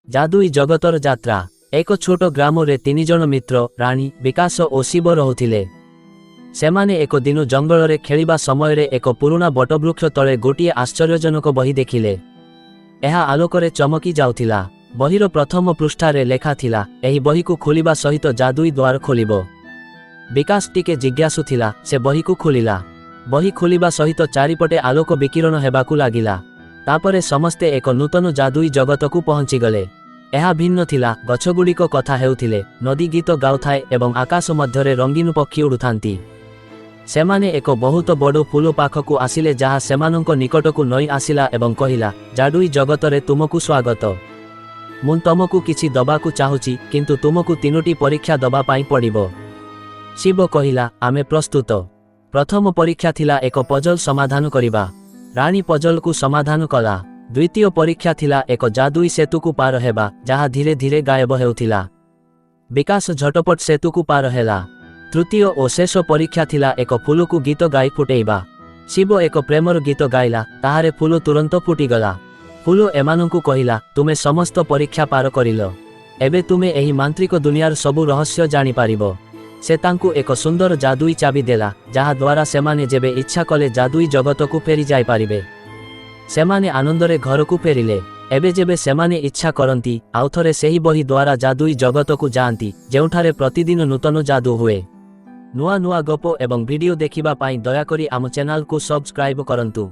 ଯାଦୁଇ ଜଗତର ଯାତ୍ରା। ଏକ ଛୋଟ ଗ୍ରାମରେ ତିନିଜଣ ମିତ୍ର ରାଣୀ, ବିକାଶ ଓ ଶିବ ରହୁଥିଲେ। ସେମାନେ ଏକ ଦିନ ଜଙ୍ଗଲରେ ଖେଳିବା ସମୟରେ ଏକ ପୁରୁଣା ବଟବୃକ୍ଷ ତଳେ ଗୋଟିଏ ଆଶ୍ଚର୍ଯ୍ୟଜନକ ବହି ଦେଖିଲେ। ଏହା ଆଲୋକରେ ଚମକି ଯାଉଥିଲା। ବହିର ପ୍ରଥମ ପୃଷ୍ଠାରେ ଲେଖା ଥିଲା, "ଏହି ବହିକୁ ଖୋଲିବା ସହିତ ଯାଦୁଇ ଦ୍ୱାର ଖୋଲିବ।" ବିକାଶ ଟିକେ ଜିଜ୍ଞାସୁ ଥିଲା। ସେ ବହିକୁ ଖୋଲିଲା। ବହି ଖୋଲିବା ସହିତ ଚାରିପଟେ ଆଲୋକ ବିକିରଣ ହେବାକୁ ଲାଗିଲା। ତାପରେ ସମସ୍ତେ ଏକ ନୂତନ ଯାଦୁଇ ଜଗତକୁ ପହଞ୍ଚିଗଲେ। ଏହା ଭିନ୍ନ ଥିଲା। ଗଛଗୁଡ଼ିକ କଥା ହେଉଥିଲେ, ନଦୀ ଗୀତ ଗାଉଥାଏ ଏବଂ ଆକାଶ ମଧ୍ୟରେ ରଙ୍ଗୀନ ପକ୍ଷୀ ଉଡ଼ୁଥାନ୍ତି। ସେମାନେ ଏକ ବହୁତ ବଡ଼ ଫୁଲ ପାଖକୁ ଆସିଲେ, ଯାହା ସେମାନଙ୍କ ନିକଟକୁ ନଇଁ ଆସିଲା ଏବଂ କହିଲା, "ଯାଦୁଇ ଜଗତରେ ତୁମକୁ ସ୍ୱାଗତ। ମୁଁ ତମକୁ କିଛି ଦବାକୁ ଚାହୁଁଛି, କିନ୍ତୁ ତୁମକୁ ତିନୋଟି ପରୀକ୍ଷା ଦବା ପାଇଁ ପଡ଼ିବ।" ଶିବ କହିଲା, "ଆମେ ପ୍ରସ୍ତୁତ।" ପ୍ରଥମ ପରୀକ୍ଷା ଥିଲା ଏକ ପଜଲ ସମାଧାନ କରିବା। ରାଣୀ ପଜଲକୁ ସମାଧାନ କଲା। ଦ୍ୱିତୀୟ ପରୀକ୍ଷା ଥିଲା ଏକ ଯାଦୁଇ ସେତୁକୁ ପାର ହେବା, ଯାହା ଧୀରେ ଧୀରେ ଗାୟବ ହେଉଥିଲା। ବିକାଶ ଝଟପଟ ସେତୁକୁ ପାର ହେଲା। ତୃତୀୟ ଓ ଶେଷ ପରୀକ୍ଷା ଥିଲା ଏକ ଫୁଲକୁ ଗୀତ ଗାଇ ଫୁଟେଇବା। ଶିବ ଏକ ପ୍ରେମର ଗୀତ ଗାଇଲା, ତାହାରେ ଫୁଲ ତୁରନ୍ତ ଫୁଟିଗଲା। ଫୁଲ ଏମାନଙ୍କୁ କହିଲା, "ତୁମେ ସମସ୍ତ ପରୀକ୍ଷା ପାର କରିଲ। ଏବେ ତୁମେ ଏହି ମାନ୍ତ୍ରିକ ଦୁନିଆର ସବୁ ରହସ୍ୟ ଜାଣିପାରିବ।" ସେ ତାଙ୍କୁ ଏକ ସୁନ୍ଦର ଯାଦୁଇ ଚାବି ଦେଲା, ଯାହା ଦ୍ୱାରା ସେମାନେ ଯେବେ ଇଚ୍ଛା କଲେ ଯାଦୁଇ ଜଗତକୁ ଫେରି ଯାଇପାରିବେ। ସେମାନେ ଆନନ୍ଦରେ ଘରକୁ ଫେରିଲେ। ଏବେ ଯେବେ ସେମାନେ ଇଚ୍ଛା କରନ୍ତି, ଆଉଥରେ ସେହି ବହି ଦ୍ୱାରା ଯାଦୁଇ ଜଗତକୁ ଯାଆନ୍ତି, ଯେଉଁଠାରେ ପ୍ରତିଦିନ ନୂତନ ଯାଦୁ ହୁଏ। ନୂଆ ନୂଆ ଗପ ଏବଂ ଭିଡ଼ିଓ ଦେଖିବା ପାଇଁ ଦୟାକରି ଆମ ଚ୍ୟାନେଲକୁ ସବସ୍କ୍ରାଇବ କରନ୍ତୁ।